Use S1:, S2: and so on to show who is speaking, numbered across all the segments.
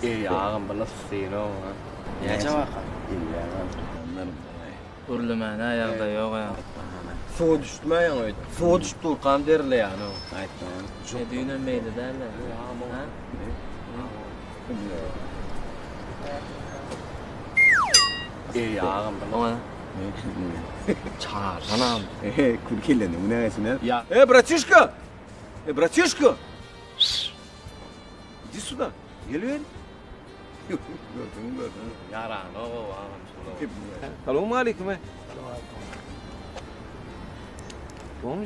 S1: Eý agam bu yssyny oňa.
S2: Näçe waka?
S3: Gürlemäne ýagdaý ýok ýa.
S1: Suwa düşdüm-ä ýaňy öýde. Suwa düşüp durkam derleýän-ow.
S3: E düýnem beýle däldi. Ha?
S1: Eý agam bu
S3: Oňa.
S1: Çarşanam.
S2: Ehe, kül kelleni günäsine.
S1: Ýa.
S4: E bratişka! E bratişka! Иди сюда. Gel beri.
S2: Gördüň, gördüň.
S1: Ýaranok-ow agam şular.
S4: Salowmaleýkim. Gowmy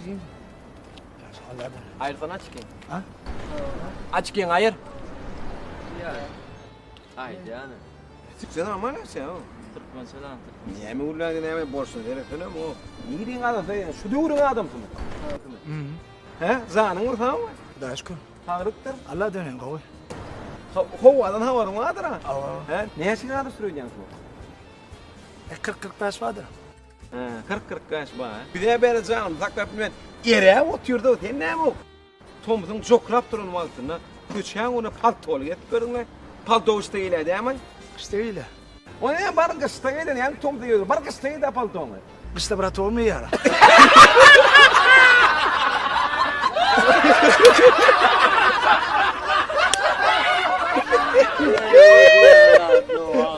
S1: Aýyrsana açkiň.
S5: Ha?
S1: Açkiň aýyr. Aýdýan.
S4: Sen aman sen.
S3: Türkmençe lan türkmen.
S4: Näme gürläňde näme bolsun seretsenem o. Niriň adamsy şu döwrüň adamsymy? He? Janyň bir sagmy?
S5: Hudaýa şükür.
S4: Saglykdyr.
S5: Alla dönen gowy.
S4: Howadan habaryň bardyr ha?
S5: Hawa.
S4: He? Näçe gradus sürýäň şu?
S5: E 40-45 bardyr.
S4: He, 40-45 bar. Bize bäri janymy saklap bilmän eräp otyrdy. Sen näme o? Tomsuň jokrap duran wagtynda köçäň öňüne paltoly gezip gördüňmi? Palto gyşda geýilýär dämi?
S5: Gyşda geýilýär.
S4: O näme bar gyşda geýilýär, näme tomda geýilýär? Bar gyşda geý-dä paltoňy.
S5: Gyşda brat olmaýar.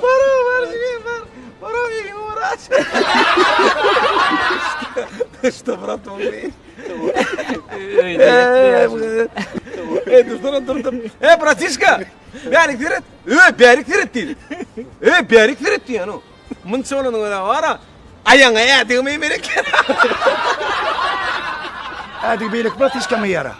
S4: Bar bar jigim bar. Bar ýeňi bar aç. Gyşda brat olmaýar. Ey dursana dur dur. Ey bratişka. Bärik seret. Ey bärik seret diýdi. Ey bärik seret diýen o. Munça bolanyň özi bar-a. Aýaňa ädigimi berek.
S5: Ädigi beýleki bratişkamy ýara.